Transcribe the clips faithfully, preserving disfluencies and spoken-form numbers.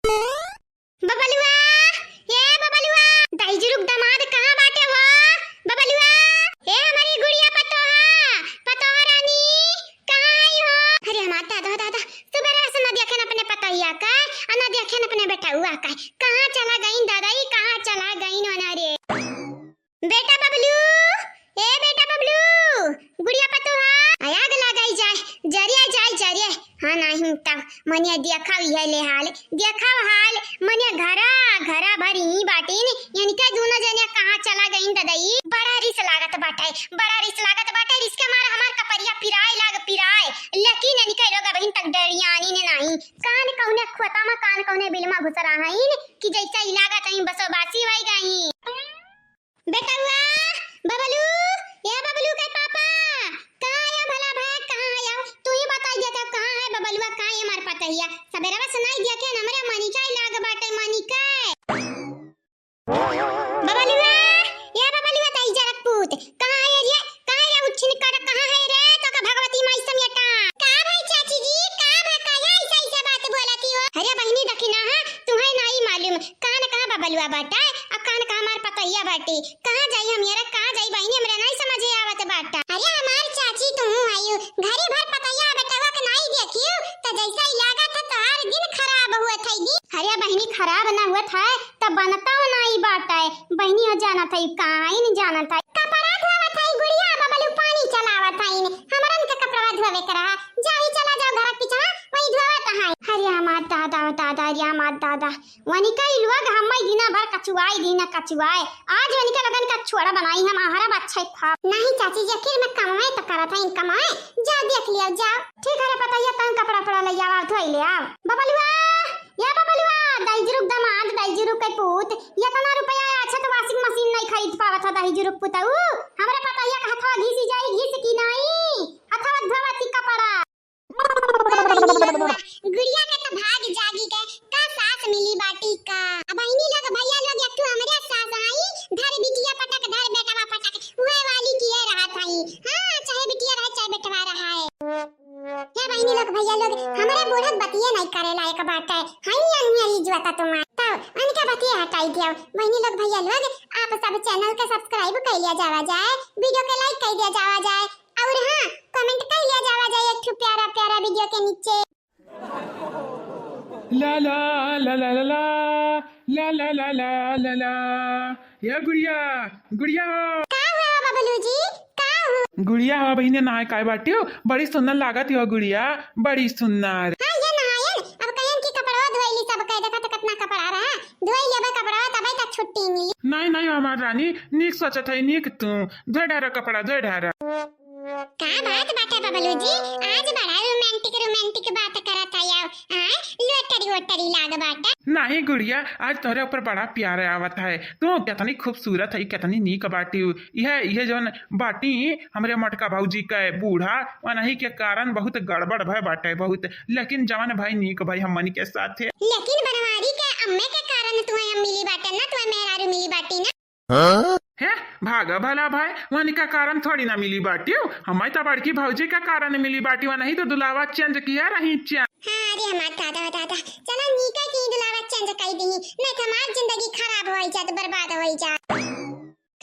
बबलुआ, ए बबलुआ, दहिजुरुक दामाद कहाँ बाटे हो? बबलुआ, ए हमरी गुड़िया पतोहा, पतोहा रानी, कहाँ आई हो? अरे हमार दादा, दादा, सुबेरे से न देखेन अपने पतोहिया का, आ न देखेन अपने बेटउआ का। कहाँ चला गईन दादा, ई कहाँ चला गईन वना रे? बेटा बबलू, ए बेटा बबलू, गुड़िया पतोहा, आग लगाई जाए, जरिया जाए, जरिया। हाँ, नहीं तब मनिया देखा इहे ले हाल, देखा हाल, मनिया घरा, घरा भर ही बाटिन, यानी के दोनों जनिया कहाँ चला गईन ददई? बड़ा रिस लागत बाटे, बड़ा रिस लागत बाटे, रिस के मारे हमार कपरिया पिराए लाग पिराए, लेकिन यानी के लोग अबहिन तक डरियानी ने नहीं, कान कौने खोता में, कान कौने बिल में घुस रहा है कि जैसे ही लागत है बसोबासी होई गई। बेटउआ, बबलू, ए बबलू के पापा, कहाँ आया भला भाई, कहाँ आया? तू ही बताई देता, कहाँ है बबलुआ, कहाँ है हमार पतहिया? सबेरवा से नहीं देखे, हमरे मनिका ही लाग बाटे, मनिका। बबलुआ, ए बबलुआ, तई जरक पूत, कहाँ है रे? कहाँ है रे, उच्छिन कर, कहाँ है रे? तो का भगवती माई समेटा। का भाई चाची जी, का भा, काहे ऐसा, ऐसा बात बोलती हो? अरे बहिनी, देखी ना, हाँ, तुम्हें नहीं मालूम, कान कहाँ बबलुआ बाटे, अब कान कहाँ हमार पतहिया बाटे। कहाँ जाई हम यार, कहाँ जाई बहिनी, हमरा नहीं समझे आवत बाटा। अरे हमार चाची तू हयू, घरी भर पतहिया बेटवा के नहीं देखियो, त जैसे ही लागत है तोहार दिन खराब हुआ थई दी। अरे बहिनी खराब ना हुआ था, त बनता नहीं बाटे। बहिनी हो जानत है, काइन जानत है। कपड़ा धोवत है गुड़िया बबलू पानी चलावत है, हमरन के कपड़ा धोवे के रहा, जाई चला जाओ घर के पीछे, वही धोवत है। अरे हमार दादा, दादा, अरे हमार दादा। वनिका ई लोग हम्मे दिना भर कचुआई, दिना कचुआए। आज वनिका लगन का छोड़ा बनाई हम, आहरा बच्चे खाब। नहीं चाची जी, आखिर में कमाए तो करत है, इन कमाए। जाओ देख लिया, जाओ। ठीक है रे पतैया, तन कपड़ा उपड़ा ले आवा, धोई ले आव। बबलुआ, या बबलुआ, दहिजुरुक दामाद, दहिजुरुक के पूत, इतना रुपया है, अच्छा तो washing machine नहीं खरीद पावत है दहिजुरुक पुतऊ। हमरे पतैया का हथवा घिसी जाई, घिस की नहीं? हथवा धोवत ही कपड़ा। गुड़िया के तो भाग जागी के का सास मिली बाटी का। अब बहिनी लोग भैया लोग एक ठो हमरे सास आई, धर बिटिया पटक, धर बेटवा पटक, उहे वाली किए रहत हई। हाँ, चाहे बिटिया रहे, चाहे बेटवा रहे। हे बहिनी लोग भैया लोग, हमरे बूढ़क बतिये नहीं करे लायक बाटे। हई अंगनिया ही जुआता तुम्हार। तब अनका बतिये हटाई दियो। बहिनी लोग भैया लोग, आप सब channel के subscribe कर लिया जावा जाए, video के like कर दिया जावा जाए। और हाँ, comment कर लिया जावा जाए एक ठो प्यारा प्यारा video के नीचे। ला ला ला ला ला ला। या गुड़िया, गुड़िया हो। का हुआ बबलू जी, का हुआ? गुड़िया हो बहिने, नहाए काय बाटियो? बड़ी सुंदर लागत हो गुड़िया, बड़ी सुंदर। हाँ, ये नहायन, अब कहन की कपड़वा धोइली सब कह, देखा तो कितना कपड़ा रहा, धोई लेबे कपड़वा तबे तक छुट्टी मिली। नहीं, नहीं हमार रानी, नीक सोचत है, नीक तू, धोए ढारा कपड़ा, धोए ढारा। का बात बाटे बबलू जी, आज बड़ा romantic romantic बात करत हया। आय, lottery वोटरी लाग बाटे। नहीं गुड़िया, आज तोहरे ऊपर बड़ा प्यार आवत है। तू कितनी खूबसूरत है, कितनी नीक बाटी। यह, यह जौन बाटी हमरे मोटका भौजी के बूढ़ा, वनही के कारण बहुत गड़बड़ भय बाटे बहुत, लेकिन जवन भाई नीक भाई हमनी के साथे। लेकिन बनवारी के अम्मे के कारण तुम्हें हम मिली बाटे ना, तुम्हें मेहरारू मिली बाटी ना। हाँ? हे, भागा भला भाई, वनिका कारण थोड़ी ना मिली बाटियो, हमारी तो बड़की भौजी का कारण मिली बाटियो, नहीं तो दुलावा change किया रही चा। हाँ, अरे हमार दादा, दादा, चला नीका की दुलावा change कर दी, नहीं तो हमार जिंदगी खराब हो जात, बर्बाद हो जात।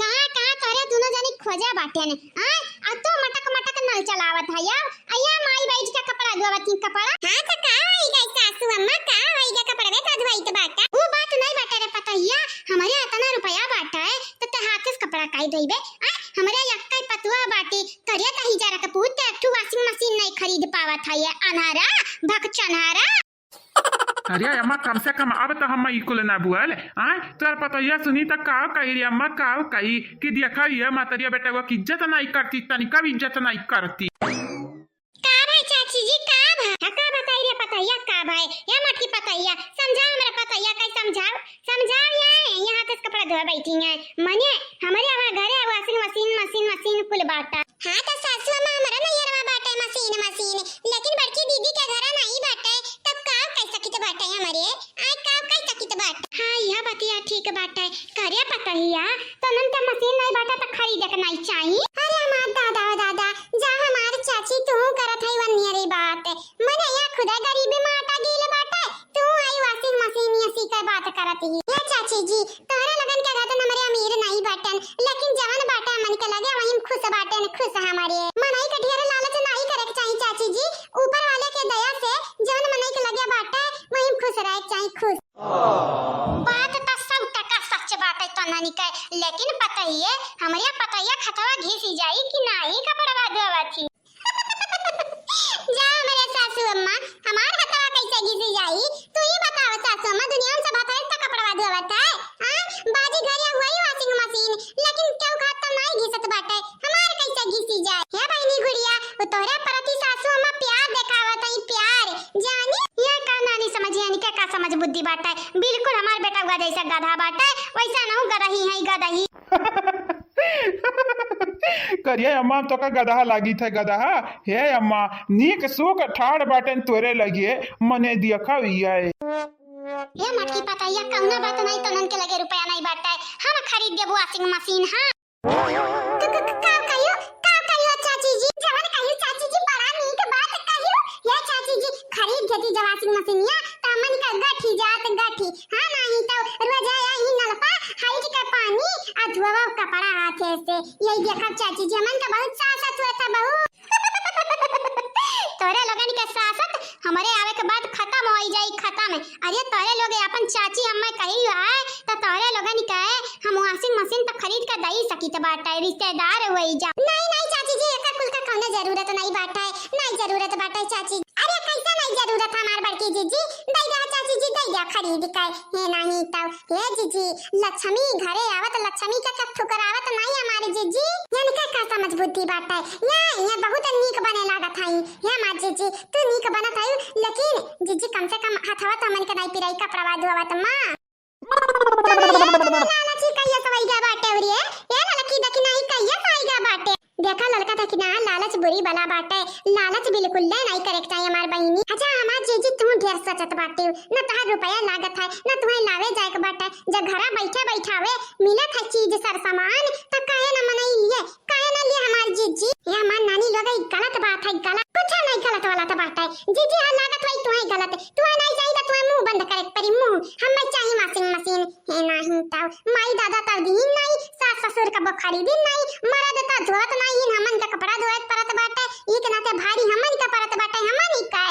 कहाँ, कहाँ तोरे दोनों जनी खोजे बाटे ने, आय, आ तू मटक मटक नल चलावत है यार, अया माई बैठ के कपड़ा धोवत ही कपड़ा। हाँ, तो का होई गई सासू अम्मा, का होई गई, कपड़वे तो धोइत बाटा। ऊ बात नहीं बाटे रे पतहिया, हमरे इतना रुपया बाटे, तो ते हाथ से कपड़ा काई धोइबे? आ, हमरे यक्कई पतुआ बाटे, करिया तही जरा के पूत, ते एक ठो washing machine नहीं खरीद पावत है, ये अनहरा, भकचनहरा। अरे अम्मा, कम से कम अब तो हम ई कुल ना बुआल, आय, तोर पतहिया सुनी तो का कही रे अम्मा, का कही कि देखा ये मतरिया बेटवा की इज्जत नहीं करती, तनिका भी इज्जत नहीं करती। का भाई चाची जी, का भाई? हाँ, का बताई रे पतैया, का भाई? या मटकी पतैया, समझाओ हमरा पतैया, का समझाओ? समझाओ ये, यहाँ तो कपड़ा धोए बैठी हैं। मने, हमरे यहाँ घरे washing machine, machine, machine कुल बाटा। हाँ, तो सासू अम्मा, हमरा नैहरवा बाटे machine, machine, लेकिन बड़की दीदी के घरा नहीं बाटे, तब का कह सकित बाटे हमरे? आय का कह सकित बाटे? हाँ, यह बतिया ठीक बाटे। करे पतहिया, तनन के machine नहीं बाटे त खरीदे के नहीं चाही। अरे हमार दादा, ओ दादा, जा हमार चाची, तू करत है वनियरी बात। मने या खुदा गरीबी में आटा गील बाटे, तू आई washing machine ये चाची जी, तोहरे लोगन के घर त हमरे अमीर नाहीं बाटेन, लेकिन जवन बाटे हमन के लगे वही में खुश बाटेन, खुश हमरे। मनई के ढेर लालच नाहीं करे के चाही चाची जी, ऊपर वाले के दया से जवन मनई के लगे बाटे वही में खुश रहे के चाही, खुश। बात त सौ टका सच बाटे तोहनी के, लेकिन पतोहिए, हमरे पतोहिया खतवा घिसी जाई कि नाहीं कपड़वा धोवत ही। जा हमरे सासू अम्मा, हमार हथवा कैसे घिसी जाई? तू ही बताओ सासू अम्मा, दुनिया में सब हथवे से कपड़वा धोवत है। हाँ, बाजी घरे हुआ ही washing machine, लेकिन केहू के हाथ तो नाहीं घिसत बाटे, हमार कैसे घिसी जाए? हे बहिनी गुड़िया, वो तोहरे प्रति सासू अम्मा प्यार देखावत है, प्यार। जानी? ये का नानी समझिया, इनके का समझ बुद्धि बाटे? बिल्कुल हमार बेटा हुआ जैसा गधा बाटे, वैसा नहू गदही है, गदही। करिया अम्मा, हम तोका गदहा लागित है, गदहा। हे अम्मा, नीक सूख ठाड़ बाटेन तोरे लगिए, मने दियखा हुई है। हे मटकी पतैया, कौनो बात नाहीं, तोहन के लगे रुपया नाहीं बाटे, हम खरीद देबो washing machine, हाँ। क-, क-, क-, का कहियो, का कहियो चाची जी, जवन कहियो चाची जी, बड़ा नीक बात कहियो। ये चाची जी, खरीद देती जब washing machine या, त हमन का गठी जात गठी। हाँ, नाहीं तो रोज आया ही नलपा, हाइट के पानी, आ धोवा कपड़ा हाथे से। यही देखब चाची जी, हमन का बहुत सासत हुआ था बहू। तोरे लोगन के सासत हमरे आवे के बाद खतम होइ जाई, खतम। अरे तोरे लोग अपन चाची हमें कही आए, त तोरे लोगन के हम washing machine त खरीद के दई सकित बाटे, रिश्तेदार होई जा। नाहीं, नाहीं चाची जी, एकर कुल का कौनो जरूरत नाहीं बाटे, नाहीं जरूरत बाटे चाची। अरे कैसे नाहीं जरूरत हमार बड़की जीजी, दई दे चाची जी, दई दे खरीद के। हे नाहीं तो, हे जीजी, लक्ष्मी घरे आवत, लक्ष्मी के कब ठुकरावत नाहीं हमारे जीजी। इनके का समझ बुद्धि बाटे, या, या बहुत नीक बने लागत हई। हे माँ जीजी, तू नीक बनत हई, लेकिन जीजी कम से कम हथवा तो हमन के नाहीं पिराई कपड़वा धोवत माँ। लालची कहिया से वही गा बाटे उरिये, ए ललकी दखिनाही कहिया से आई गा बाटे। देखा ललका दखिना, लालच बुरी बला बाटे, लालच बिल्कुल ले नाहीं करे के चाही हमार बहिनी। अच्छा हमार जीजी तू ढेर सोचत बाटे, न तहार रुपया लागत है, न तुहे लावे जाए के बाटे, जब घरा बैठे बैठावे मिलत है चीज सर सामान, त काहे न मनई लिए, काहे न लिए हमार जीजी? ये हमार नानी लोग, ई गलत बात है, गलत, कुछ नहीं गलत वाला त बात है। जीजी हाँ लागत वही तुहे गलत, तुहे नहीं चाहिए त तुहे मुंह बंद करे के परी, मुंह। हमें चाहिए washing machine, हे नाहीं तो माई दादा तर दीन नाहीं, सास ससुर का बुखारी दिन नाहीं, मरद त धोत नाहीं, हमन का कपड़ा धोए के परत बाटे, ई के नाते भारी हमन का परत बाटे, हमन ही का।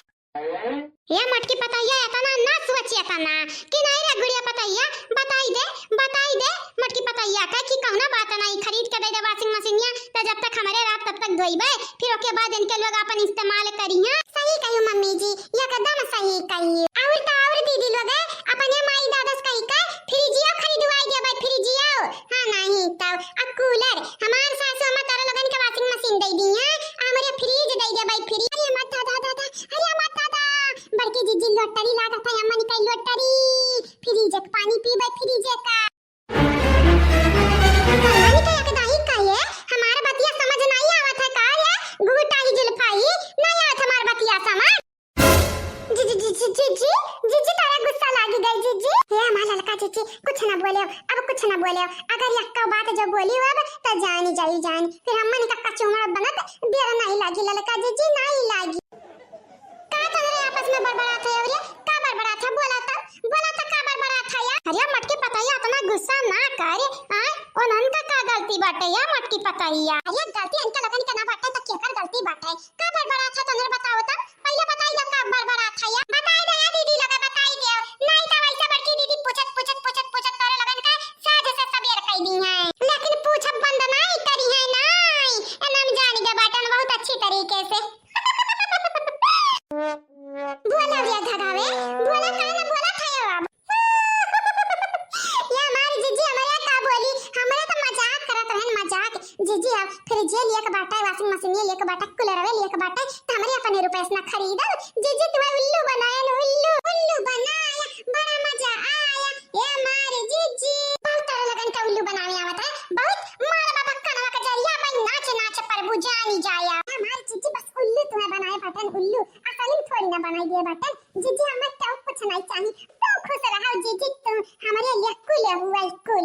ये मटकी पतैया एतना ना सोच एतना कि नाहीं रे गुड़िया पतैया, बताई दे, बताई दे मटकी पतैया का कि कौनो बात नाहीं, खरीद के दे दे washing machine या, त जब तक हमरे रात तब तक धोइबे, फिर ओके बाद इनके लोग अपन इस्तेमाल करिहैं। सही कहियो मम्मी जी, एकदम सही कहियो। और त और दीदी लोग अपने माई दादा से कही के फ्रिजियो खरीदवाई देबे, फ्रिजियो। हाँ नाहीं तो, आ कूलर, हमार सासू अम्मा तारा लोगन के washing machine दे दी है, हमरे फ्रिज दे देबे, फ्रिज। अरे मत दादा, दादा, अरे मत दादा, बड़की जीजी lottery लागत है, अम्मन का lottery, फ्रिज के पानी पीबे, फ्रिज का। अम्मन के एक दाई का ये, हमार बतिया समझ नाहीं आवत है का ये, गुगुटाही जुल्फाही, नाहीं आवत हमार बतिया समझ। जी, जी, जी, तारा गुस्सा लागी गई, जीजी। हे हमार ललका जीजी, कुछ ना बोले, अब कुछ ना बोले। अगर यक्का बात जो बोली अब, त जानी जाई जान। फिर हमन का कचूमड़ बनत देर नाहीं लागी, ललका जीजी, नाहीं लागी। का तोहरे आपस में बड़बड़ात है रे? का बड़बड़ात है? बोला त, बोला त का बड़बड़ात है यार? अरे मटकी पतैया, इतना गुस्सा ना कर, आय? उन्हन का का गलती बाटे या मटकी पतैया? अरे गलती इनके लोगन के ना बाटे, त केकर गलती बाटे? का बड़बड़ात है, तोहरे बताओ त? पहिले बताई दे का बड़बड़ात है या? बताई दे या दीदी लोग, बताई दे। नाहीं त वैसे बड़की दीदी पूछत, पूछत, पूछत, पूछत तोरे लोगन का साँझ से सबेर कई दी है। लेकिन पूछब बंद नाहीं करी है, नाहीं। एनम जानी के बाटन बहुत अच्छी तरीके से। बोला रे घगावे, बोला काहे ना बोला था ये अब? ये हमारी जीजी हमारे का बोली, हमारे तो मजाक करत रहन, मजाक। जीजी, अब फ्रिज ये लिए के बाटे, washing machine ये लिए के बाटे, कूलर वे लिए के बाटे, त हमरे अपने रुपये से ना खरीदब। जीजी, तुम्हें उल्लू बनाया न, उल्लू, उल्लू बनाया, बड़ा मजा आया। ये हमारे जीजी, बहुत तरह लगन के उल्लू बनावे आवत है, बहुत मार बाबा कनवा के जरिया में नाच नाच प्रभु जानी जाया। हमारे जीजी बस उल्लू तुम्हें बनाए बाटन, उल्लू, असली में थोड़ी ना बनाई दिए बाटन। जीजी, हमें तो कुछ नहीं चाहिए, तू खुश रहो जीजी, तू हमारे लिए कुल हुआ कुल।